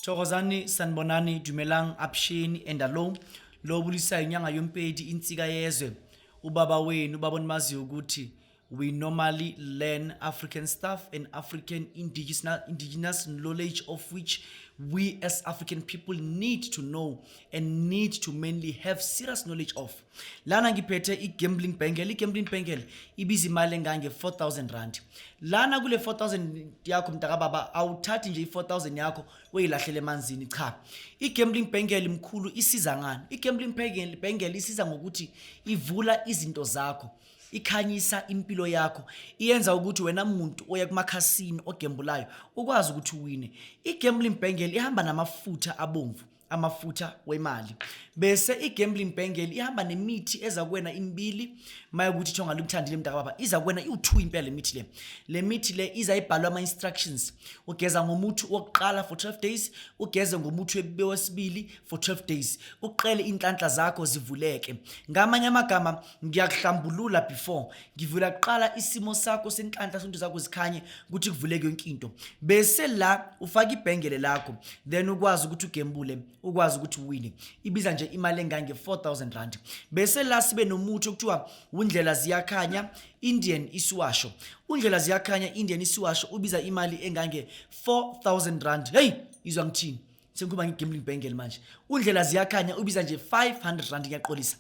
Thokozani, sanibonani, dumelang, avuxeni, endalo lo bulisayo inyanga yompedi, insika yezwe, ubaba wenu, ubaba onimaziyo ukuthi we normally learn African stuff and African indigenous knowledge, of which we as African people need to know and need to mainly have serious knowledge of. Lana ngiphethe i-gambling bangle. I-gambling bangle ibiza imali engange 4000 rand. Lana kule 4000 yakho, mntakababa, awuthathi nje i-4000 yakho uyilahlele emanzini, cha. I-gambling bangle, mkhulu, isiza ngani? I-gambling bangle isiza ngokuthi ivula izinto zakho, ikhanyisa impilo yakho, iyenza ukuthi wena muntu oya kumakhasini ogembulayo ukwazi ukuthi uwine. I-gambling bangle ihamba namafutha abomvu, amafutha wemali, bese i-gambling bangle ihamba nemithi eza kuwena imibili. Maye ukuthi ithonga likuthandile, mntakababa, iza kuwena iwu-two impela le mithi le. Le mithi le iza ibhalwe ama-instructions. Ugeza ngomuthi wokuqala for 12 days, ugeze ngomuthi wesibili for 12 days, uqele inhlanhla zakho zivuleke. Ngamanye amagama, ngiyakuhlambulula before ngivula kuqala isimo sakho senhlanhla, sonto zakho zikhanye, ukuthi kuvuleke yonke into, bese la ufaka ibhengele lakho, then ukwazi ukuthi ugembule, ukwazi ukuthi uwine. Ibiza nje imali engange 4000 rand. Bese la sibe nomuthi okuthiwa undlela ziyakhanya Indian isiwasho. Undlela ziyakhanya Indian isiwasho ubiza imali engange 4000 rand. Hey, izwa ngithini? Sengikhuluma nge-gambling bangle manje. Undlela ziyakhanya ubiza nje 500 rand. Ngiyaqolisa,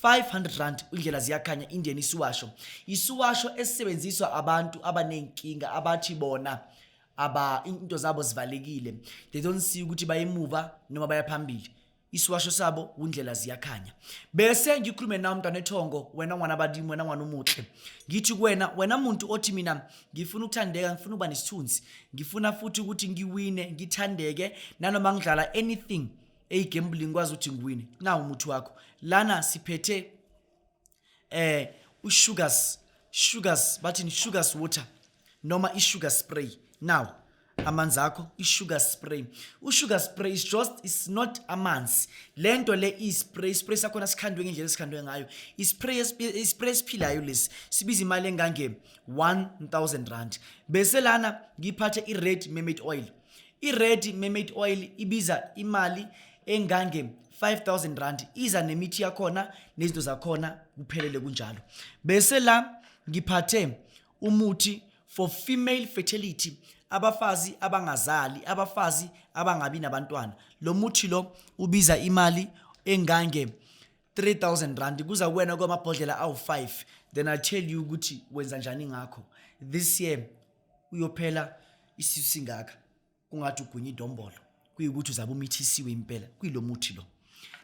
500 rand. Undlela ziyakhanya Indian isiwasho, isiwasho esisebenziswa abantu abanenkinga, abathi bona aba into zabo zivalekile, they don't see ukuthi bayemuva noma baya phambili. Isiwasho sabo undlela ziyakhanya. Bese ngikhulume nawe, mntwana ethongo, wena ngwana badimo, wena ngwana omuhle, ngithi kuwena, wena muntu othi mina ngifuna ukuthandeka, ngifuna ukuba nesithunzi, ngifuna futhi ukuthi ngiwine, ngithandeke nanoma ngidlala anything eyi-gambling, ngikwazi ukuthi ngiwine, nawu umuthi wakho. Lana siphethe usugars, sugars bathini, sugars water noma i-sugar spray. Now amanzi akho, i-sugar spray. U-sugar spray is just, is not amanzi. Lento le i-spray, spray sakhona sikhandwe ngendlela esikhandwe ngayo. I-spray, i-spray esiphilayo lesi, sibiza imali engange 1000 rand. Bese lana ngiphathe i-red mermaid oil. I-red mermaid oil ibiza imali engange 5000 rand, iza nemithi yakhona nezinto zakhona, kuphelele kunjalo. Bese la ngiphathe umuthi for female fertility, abafazi abangazali, abafazi abangabi nabantwana. Lo muthi lo ubiza imali engange 3000 rand. Kuza kuwena kwamabhodlela awu-5, then I tell you ukuthi wenza njani ngakho. This year uyophela isisu singaka, kungathi ugwinya idombolo, kuyikuthi uzabe umithisiwe impela kuyilo muthi lo.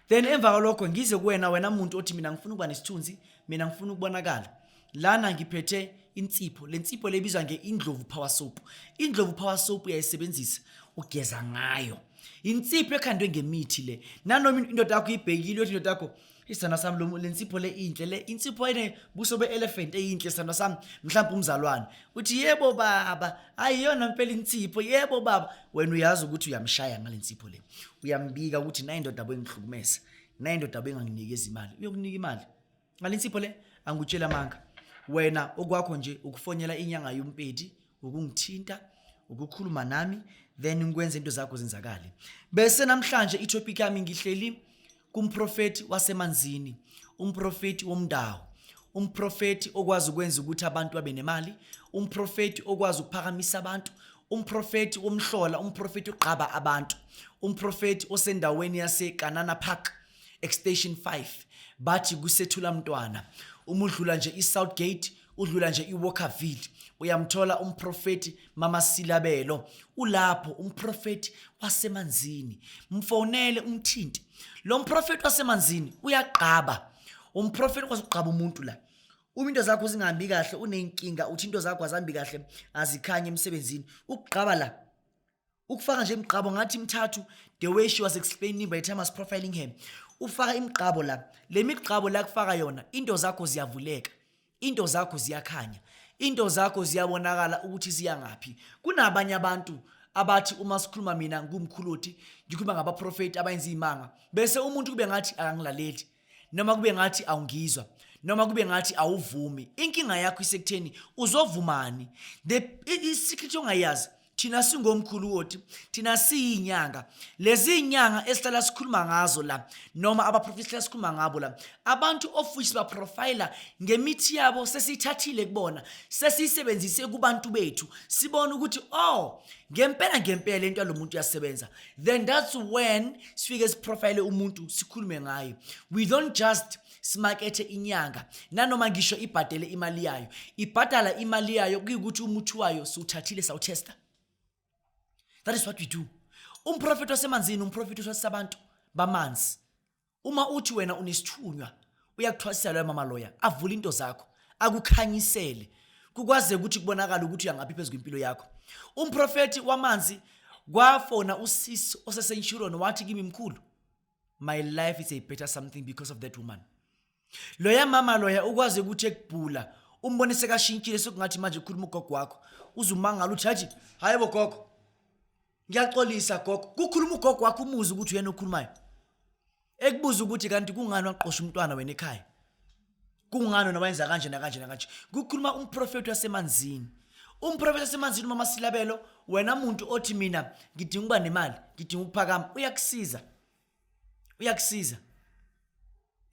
Then emva kwalokho ngize kuwena, wena muntu othi mina ngifuna ukuba nesithunzi, mina ngifuna ukubonakala. Lana ngiphethe insipho. Le nsipho lebizwa nge-Indlovu Power Soap. Indlovu Power Soap uyayisebenzisa, ugeza ngayo. Insipho ekhandwe ngemithi le. Nanoma indoda yakho ibhekile, uyothi indoda yakho, "Isithando sami, lo le nsipho le inhle, le insipho ene buso be-elephant eyinhle, sithando sami." Mhlawumbe umzalwane uthi, "Yebo baba, hayi iyona mpela insipho, yebo baba." Wena uyazi ukuthi uyamshaya ngale nsipho le, uyambika ukuthi nayi indoda bengihlukumeza, nayi indoda benganginikeza imali. Uyokunika imali ngale nsipho le, angutshela amanga. Wena okwakho nje ukufonyela inyanga yompedi, ukungithinta, ukukhuluma nami, then ngikwenze into zakho zenzakale. Bese namhlanje itopic yami, ngihleli kumprofeti wasemanzini, umprofeti womndawo, umprofeti okwazi ukwenza ukuthi abantu babe nemali, umprofeti okwazi ukuphakamisa abantu, umprofeti womhlola, umprofeti oqaba abantu, umprofeti osendaweni yaseKanana Park, Extension 5, bathi kusethula mntwana. Uma udlula nje i-South Gate, udlula nje i-Walkerville, uyamthola umprofeti Mama Silabelo. Ulapho umprofeti wasemanzini. Mfonele, umthinte lo mprofeti wasemanzini. Uyaqaba umprofeti, ukwazi ukuqaba umuntu la. Uma into zakho zingahambi kahle, uney'nkinga, uthi into zakho azihambi kahle, azikhanye emsebenzini, ukuqaba la, ukufaka nje imigqabo ngathi imithathu. The way she was explaining by the time I was profiling her, ufaka imigqabo la. Le migqabo la kufaka yona, into zakho ziyavuleka, into zakho ziyakhanya, into zakho ziyabonakala ukuthi ziya ngaphi. Kunabanye abantu abathi uma sikhuluma, mina ngumkhuluthi, ngikhuluma ngabaprofeti abayenza iy'manga, bese umuntu kube ngathi akangilaleli, noma kube ngathi awungizwa, noma kube ngathi awuvumi. Inkinga yakho isekutheni uzovumani. The i-secret ongayazi Thina singomkhulu woti, thina siyinyanga. Lezi inyanga esihlala sikhuluma ngazo la, noma abaprofeti sihlala sikhuluma ngabo la, abantu of which baprofila ngemithi yabo sesiyithathile kubona, sesiyisebenzise kubantu bethu, sibona ukuthi oh, ngempela ngempela into yalomuntu iyasebenza. Then that's when sifike siprofile umuntu, sikhulume ngaye. We don't just simakethe inyanga, nanoma ngisho ibhadele imali yayo. Ibhadala imali yayo kuyikuthi umuthi wayo siwuthathile, sawuthesta. That is what we do. Umprofeti wasemanzini, umprofeti wasabantu bamanzi. Uma uthi wena unesithunywa, uyakuthwasisa loyo mama loya, avule into zakho, akukhanyisele, kukwaze ukuthi kubonakala ukuthi uyangaphi phezu kwempilo yakho. Umprofeti wamanzi kwafona usisi osesenchuron, wathi kimi, "Mkhulu, my life is a better something because of that woman." Loya mama loya ukwazi ukuthi ekubhula umbone sekashintshile, sekungathi manje ukhuluma ugogo wakho. Uzumangala uthi, "Hathi, hayi bo gogo, ngiyaxolisa gogo." Kukhuluma ugogo wakho, umuzi ukuthi uyena okhulumayo, ekubuza ukuthi kanti kungani waqosha umntwana wena ekhaya, kungani wena wayenza kanje nakanje nakanje. Kukhuluma umprofeti wasemanzini, umprofeti wasemanzini, umama Silabelo. Wena muntu othi mina ngidinga ukuba nemali, ngidinga ukuphakama, uyakusiza, uyakusiza.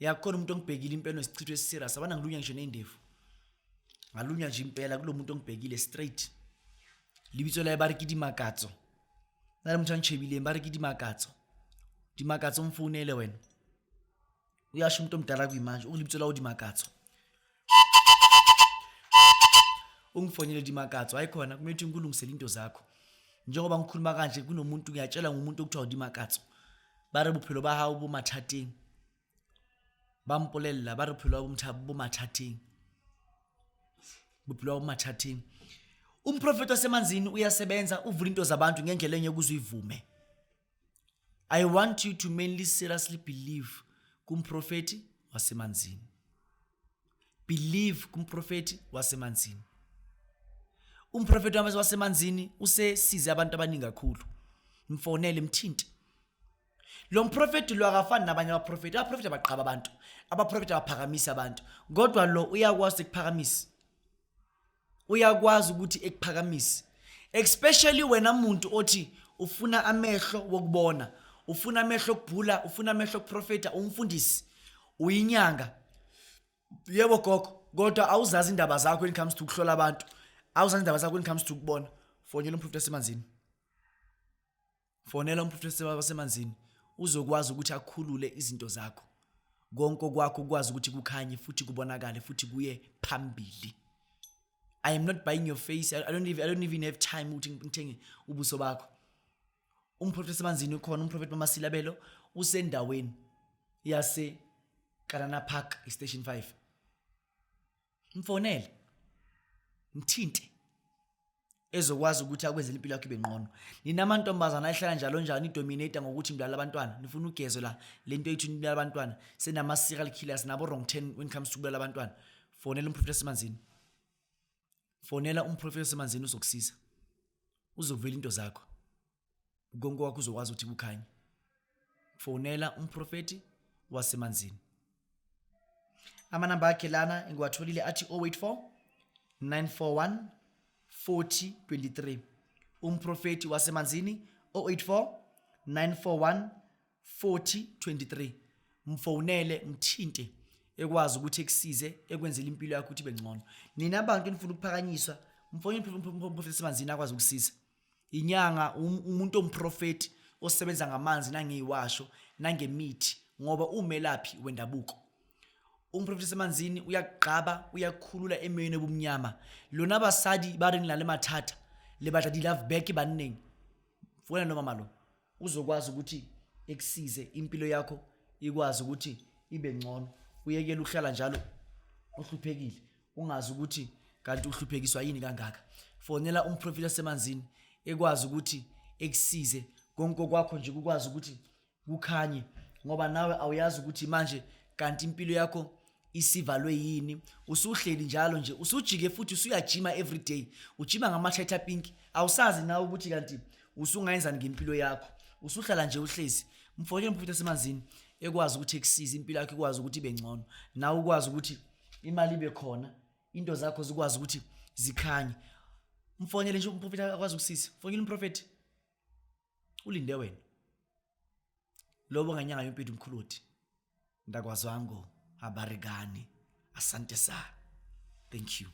Yakhona umuntu ongibhekile impela nesichitho esiserious, abana ngilunya ngisho ney'ndevu, ngalunya nje impela kulo muntu ongibhekile straight. Lebitso la ba re ke Dimakatso. Na le motho a ntšhebileng, ba re ke Dimakatso. Dimakatso, mfounele wena. Uyasho umuntu omdala kuyimanje, ulibitso lawo Dimakatso. Ungifonele Dimakatso, hayi khona kumele ukuthi ngikulungisele into zakho. Njengoba ngikhuluma kanje kunomuntu, ngiyatshela ngumuntu okuthiwa uDimakatso. Ba re bophelo ba hao bo mathateng. Ba mpolella ba re bophelo ba bo mathateng, bophelo ba mathateng. Umprofeti wasemanzini uyasebenza, uvula into zabantu ngendlela engeke uze uyivume. I want you to mainly seriously believe kumprofeti wasemanzini. Believe kumprofeti wasemanzini. Umprofeti wasemanzini usesize abantu abaningi kakhulu. Mfonele, mthinte. Lo mprofeti lo akafani nabanye abaprofeti. Abaprofeti abaqhaba abantu, abaprofeti abaphakamisa abantu, kodwa lo uyakwazi ukuphakamisa, uyakwazi ukuthi ekuphakamise, especially wena muntu othi ufuna amehlo wokubona, ufuna amehlo okubhula, ufuna amehlo okuprofeta, umfundisi, uyinyanga, yebo gogo, kodwa awuzazi indaba zakho when it comes to ukuhlola abantu, awuzazi indaba zakho when it comes to ukubona. Fonela umprofeti wasemanzini, fonela umprofeti wasemanzini, uzokwazi ukuthi akhulule izinto zakho, konke kwakho ukwazi ukuthi kukhanye futhi kubonakale futhi kuye phambili. I am not buying your face. I don't even have time ukuthi ngithenge ubuso bakho. Umprofeti wasemanzini ukhona, umprofeti Mamasilabelo, usendaweni yase Kanana Park, Station 5. Mfonele, mthinte, ezokwazi ukuthi akwenzele impilo yakho ibe ngqono. Nina amantombazana ayihlala njalo njalo nidominate ngokuthi nibulala abantwana, nifuna ugezo la lento yethu, nibulala abantwana, senama serial killers nabo wrong turn when it comes to kubulala abantwana. Fonela umprofeti wasemanzini, fonela umprofeti wasemanzini, uzokusiza, uzokuvela into zakho, konke kwakho uzokwazi ukuthi kukhanye. Fonela umprofeti wasemanzini. Amanamba akhe lana engiwatholile athi 084 941 4023. Umprofeti wasemanzini, 084 941 4023. Mfonele, mthinte, ekwazi ukuthi ekusize, ekwenzele impilo yakho ukuthi ibe ngcono. Nina bantu enifuna ukuphakanyiswa, mfonele umprofeti wasemanzini akwazi ukusiza. Inyanga, umuntu omprofeti osebenza ngamanzi nangeyiwasho nangemithi, ngoba umelaphi wendabuko. Umprofeti wasemanzini uyaqaba, uyakhulula emoyeni obumnyama. Lona basadi ba reng la le mathata, le batla di-love back banneng, funa noma lo uzokwazi ukuthi ekusize, impilo yakho ikwazi ukuthi ibe ngcono, uyekele uhlala njalo uhluphekile, ungazi ukuthi kanti uhluphekiswa yini kangaka. Fonela umprofeti wasemanzini, ekwazi ukuthi ekusize, konke kwakho nje kukwazi ukuthi kukhanye, ngoba nawe awuyazi ukuthi manje kanti impilo yakho isivalwe yini. Usuhleli njalo nje, usujike futhi usuyajima every day, ujima ngama-tighter pink, awusazi nawe ukuthi kanti usungayenzani ngempilo yakho, usuhlala nje uhlezi. Mfonele umprofeti wasemanzini, ekwazi ukuthi ekusize, impilo yakho ikwazi ukuthi ibe ngcono, nawe ukwazi ukuthi imali ibe khona, into zakho zikwazi ukuthi zikhanye. Mfonele nje umprofeti akwazi ukusiza. Fonela umprofeti. Ulinde wena. Lobo nganyanga yompilo mkhuludi. Ndakwazwango abarigani. Asante sa. Thank you.